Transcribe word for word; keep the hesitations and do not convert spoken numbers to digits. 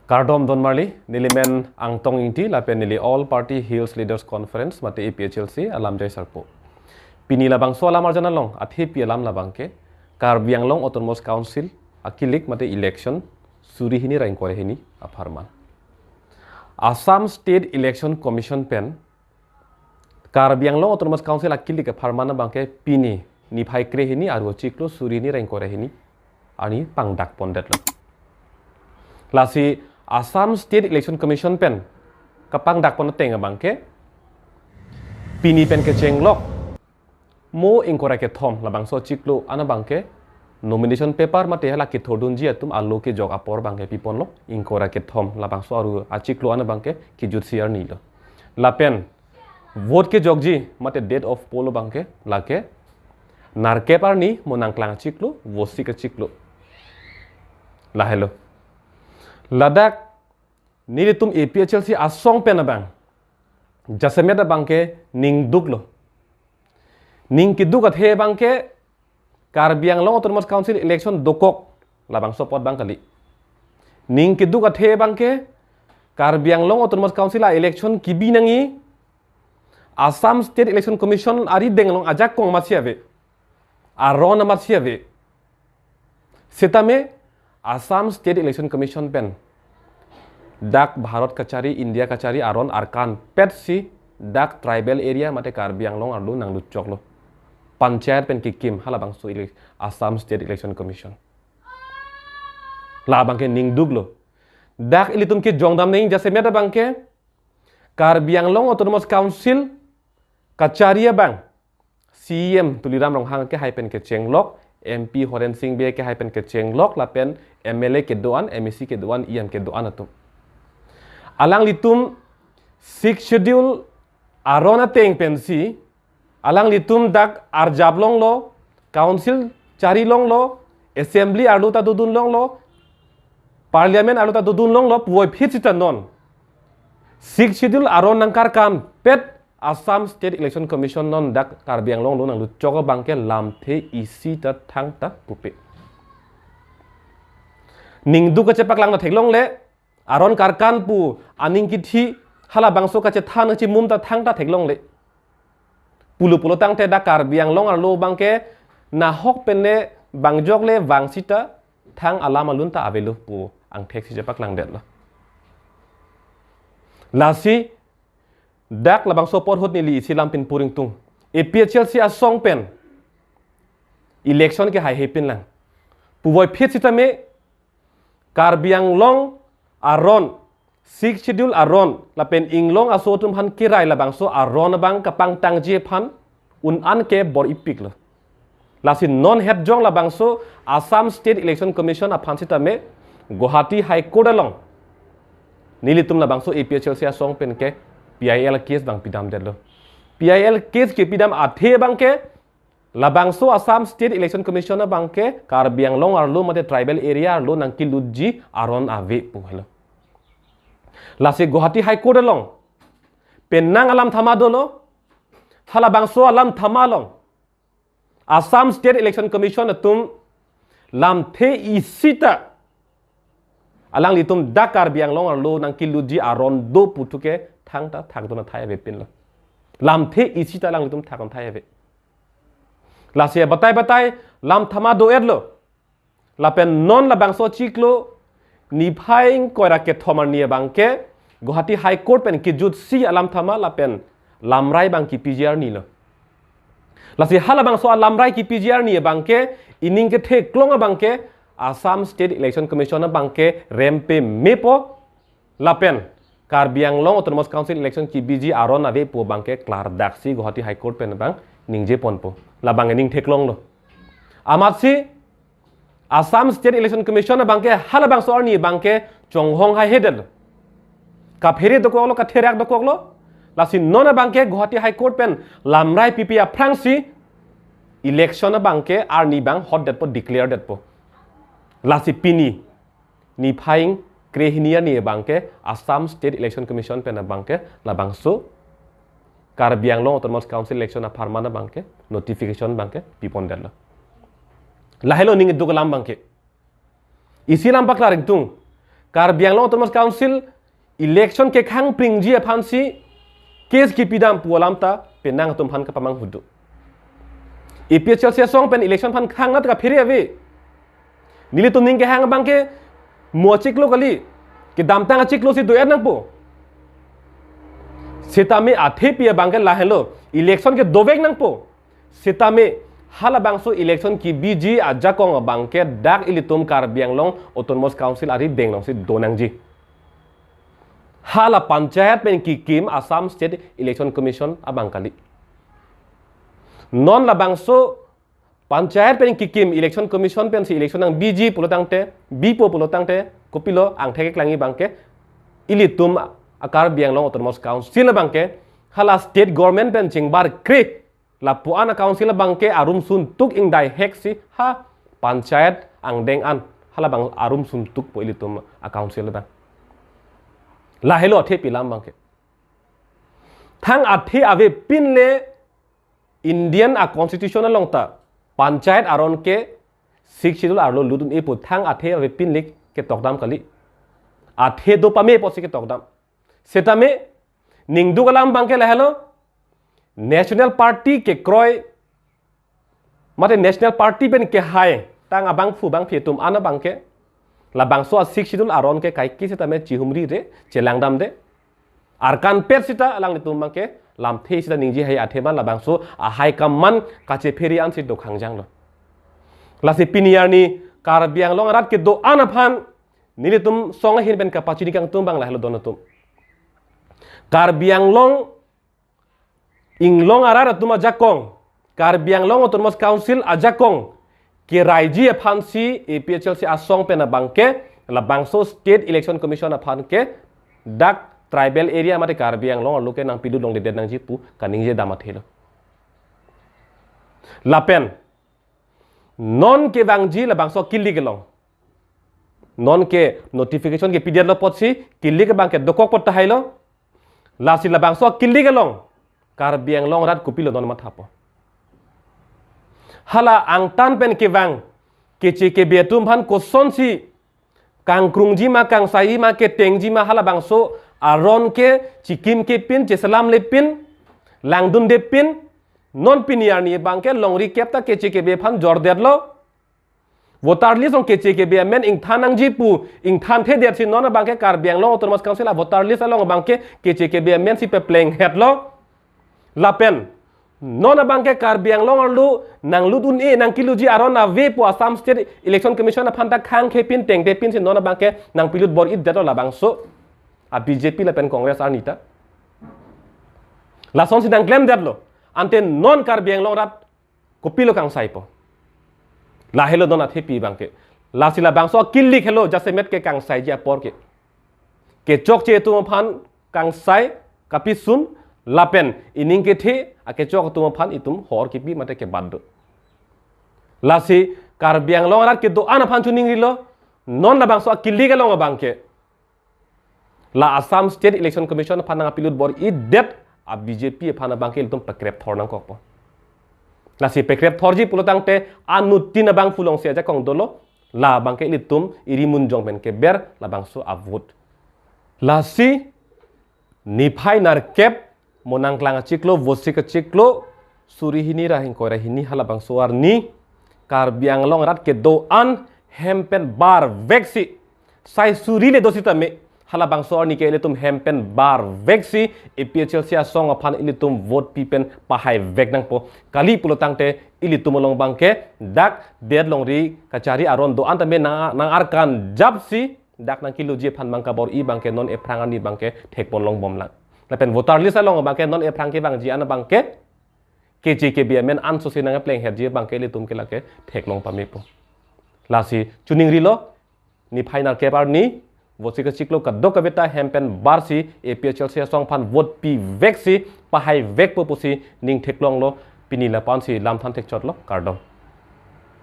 Kardom donmarli, neli men Angtong Ingti, lapen neli All Party Hills Leaders Conference, mate A P H L C, alamjai sarpo. Pini labangso alam arjan along, athepi alam labangke, Karbi Anglong Autonomous Council, akilik mate election, suri hini ra ingkoi ra hini, apharman. Assam State Election Commission pen, Karbi Anglong Autonomous Council akilik apharman abangke pini niphai kre hini arlo chiklo suri hini ra ingkoi ra hini arni pangdak pondetlo. Lasi Assam State Election Commission pen kapangdak pon ateng abangke pini pen kechenglok mo ingkoi ra kethom labangso chiklo an abangke nomination paper mate hala kethurdunji atum alo kejok apor abangke piponlo ingkoi ra kethom labangso arlo achiklo an abangke kejutsi arnilo. Lapen vote kejokji mate date of poll abangke lake nerkep arni mo nangklang achiklo, vosik achiklo. Lahelo. Ladak nelitum A P H L C asong pen abang jasemet abangke ning duklo. Ning keduk athe abangke Karbi Anglong Autonomous Council election dokok labangso apot abang kali. Ning keduk athe abangke Karbi Anglong Autonomous Council a-election kebi nangji, Assam State Election Commission arideng along ajakong amatsi ave, aron amatsi ave. Setame Assam State Election Commission pen dak Bharat kachari, India kachari aron arkan petsi dak tribal area mate Karbi Anglong arlo nangluchoklo. Panchayat pen kekim halabangso ele-, Assam State Election Commission. Labangke ning duklo. Dak ilitum kejongdam nangji jasemet abangke Karbi Anglong Autonomous Council kachari abang C E M Tuliram Ronghang kehai pen kechenglok, M P Horen Sing Bey kehai pen kechenglok, lapen M L A kedo-an, M A C kedo-an, E M kedo-an atum. Alanglitum Sixth Schedule aron ateng pensi, alanglitum dak arjap longlo, council chari longlo, assembly arlo ta dodun longlo, parliament arlo ta dodun longlo, puvoiphit sita non Sixth Schedule aron nangkarkan pet Assam State Election Commission non dak Karbi Anglong arlo nangluchok abangke lamthe isi ta thangta pupe. Ning duk kachepaklang ta theklongle, aron karkan pu aning kithi halabangso kachethan kachimum ta thangta theklongle. Pulo pulo tangte dak Karbi Anglong arlo abangke nahok pen le bangjok le vang sita thang alam alun ta avelo pu angthek si chepaklangdetlo. Lasi dak labangso apor ahut neli isi alam pinpur ingtung. A P H L C asong pen election kehaihe pinlang. Puvoiphit sitame Karbi Anglong aron, Sixth Schedule aron, lapen inglong aso atum aphan kerai labangso aron abang kapangtangji aphan un-an ke bor-ipiklo. Lasi non hetjong labangso Assam State Election Commission aphan sitame Guwahati High Court along nelitum labangso A P H L C asong pen ke P I L case abang pidamdetlo. P I L case kepidam athe abangke labangso Assam State Election Commission abangke Karbi Anglong arlo mate tribal area arlo nangkelutji aron ave pu helo. Lasi Guwahati High Court along penang alam thama dolo, halabangso alam thama along Assam State Election Commission atum lamthe isi ta alanglitum dak Karbi Anglong arlo nangkelutji aron do pu thu ke thangta thakdun athai avepinlo. Lamthe isi ta alanglitum thakdun athai ave. Lasi batai batai lam thama do-etlo. Lapen non labangso chiklo niphai ingkoi ra kethom arni abangke Guwahati High Court pen kejutsi alam thama lapen lamrai abang kipiji arnilo. Lasi halabangso alamrai kipiji arni abangke ining ketheklong abangke Assam State Election Commission abangke rem pemepo lapen Karbi Anglong Autonomous Council election kepiji aron ave pu abangke klardaksi Guwahati High Court pen abang ningjeponpo. Labang ining theklonglo. Amatsi Assam State Election Commission abangke halabangso arni abangke chonghong haihedetlo. Kaphere dokoklo, katherak dokoklo. Lasi non abangke Guwahati High Court pen lamrai pipi aphrangsi election abangke arni abang hotdetpo, declare detpo. Lasi pini niphai ingkoi ra hini arni abangke Assam State Election Commission pen abangke labangso Karbi Anglong Autonomous Council election apharman abangke notification abangke pipondetlo. Lahelo ning duk alam abangke. Isi alam paklar ingtung. Karbi Anglong Autonomous Council election kekhang pringji aphansi case kipidam pu alam ta penang atum aphan kapamanghu do. A P H L C asong pen election aphan khang nat kaphere ave. Nelitum ning kehang abangke mo achiklo kali, kedamtang achiklo si do-et nangpo. Sitame athepi abangke lahelo, election ke dovek nangpo. Sitame halabangso election kibiji ajakong abangke dak ilitum Karbi Anglong Autonomous Council arideng alongsi do nangji. Hala panchayat pen kikim Assam State Election Commission abang kali. Non labangso panchayat pen kikim Election Commission pensi election nangbiji pulotangte, bipo pulotangte, kopilo angthek keklangji abangke, ilitum a Karbi Anglong Autonomous Council abangke hala state government pen chingbarkre, lapu-an a council abangke arum suntuk ingdai heksi ha panchayat angdeng an halabang arum suntukpo ilitum a council abang. Lahelo athepi alam abangke. Thang athe avepin le Indian a constitution along ta panchayat aron ke Sixth Schedule arlo lut un-e pu thang athe avepin le ketokdam kali. Athe do pame pusi ketokdam. Sitame ningduk alam abangke lahelo, National Party kekroi mate National Party pen kehai tang abangphu bangphi atum an abangke labangso a Sixth Schedule aron ke kaike sitame chihumrire, chelangdamde. Arkanpet sita alanglitum abangke lamthe sita ningje hai athe ban labangso a high command kachephere ansi dokhangjanglo. Lasi pini arni Karbi Anglong arat kedo-an aphan nelitum song ahin pen kapachini kangtung abang lahelo don atum. Karbi Anglong inglong arat atum ajakong, Karbi Anglong Autonomous Council ajakong keraiji aphansi A P H L C asong pen abangke labangso State Election Commission aphan ke dak tribal area mate Karbi Anglong arlo ke nangpilut longledet nangji pu kaningje dam athelo. Lapen non kevangji labangso kilik along, non ke notification kepidetlo apotsi kilik abangke dokok apot tahailo. Lasi labangso kilik along Karbi Anglong arat kopilo non mathapo? Hala angtan pen kevang K C K B atum aphan kosonsi kangkrungji ma, kangsaiji ma, ketengji ma, halabangso aron ke chikim kepin, cheselamlepin, langdundepin, non pini arni abangke longri kep ta K C K B aphan jordetlo. Voter list along K C K B amen ingthan nangji pu ingthanthedetsi non abangke Karbi Anglong Autonomous Council a voter list along abangke K C K B amen si peplenghetlo. Lapen non abangke Karbi Anglong arlo nanglut un-e, nangkelutji aron ave pu Assam State Election Commission aphan ta khang kepin tengtepinsi non abangke nangpilut bor-idetlo labangso a B J P lapen Congress arni ta. Lasonsi nangklemdetlo. Ante non Karbi Anglong arat kopilo kangsaipo? Lahelo don athepi abangke. Lasi labangso kilik helo jasemet ke kangsaiji apor ke. Kechokche atum aphan kangsai kapisun lapen ining kethe akechok atum aphan itum hor kipi mate kebat do. Lasi Karbi Anglong arat kedo-an aphan chuningrilo, non labangso kilik along abangke la Assam State Election Commission aphan nangpilut bor-idet a B J P aphan abangke ilitum pekrep thor nangkokpo. Lasi pekrep thorji pulotangte anuttin abangphu alongsi ajakong dolo, la abangke ilitum iri munjong pen keber labangso a vote. Lasi niphai nerkep Monang klang achiklo, Vosik achiklo, suri hini ra ingkoi ra hini halabangso arni Karbi Anglong arat kedo-an hem pen barveksi, sai suri le do sitame halabangso arni ke ilitum hem pen barveksi A P H L C asong aphan ilitum vote pi pen pahaivek nangpo. Kali pulotangte ilitum along abangke dak det longri kachari aron do-an tame nang, nang-arkanjapsi dak nangkelutji aphan abang kabor-i abangke non ephrang arni abangke thekpon longbomlang. Lapen voter list along abangke non ephrang kevangji an abangke K C K B amen ansose nangplenghetji abangke ilitum ke lake theklong pamepo. Lasi chuningrilo, niphai nerkep arni Vosik achiklo kadokave ta hem pen barsi A P H L C asong aphan vote piveksi pahaivekpo pusi ning theklonglo. Pini lapu-ansi lam than thekchotlo, kardom.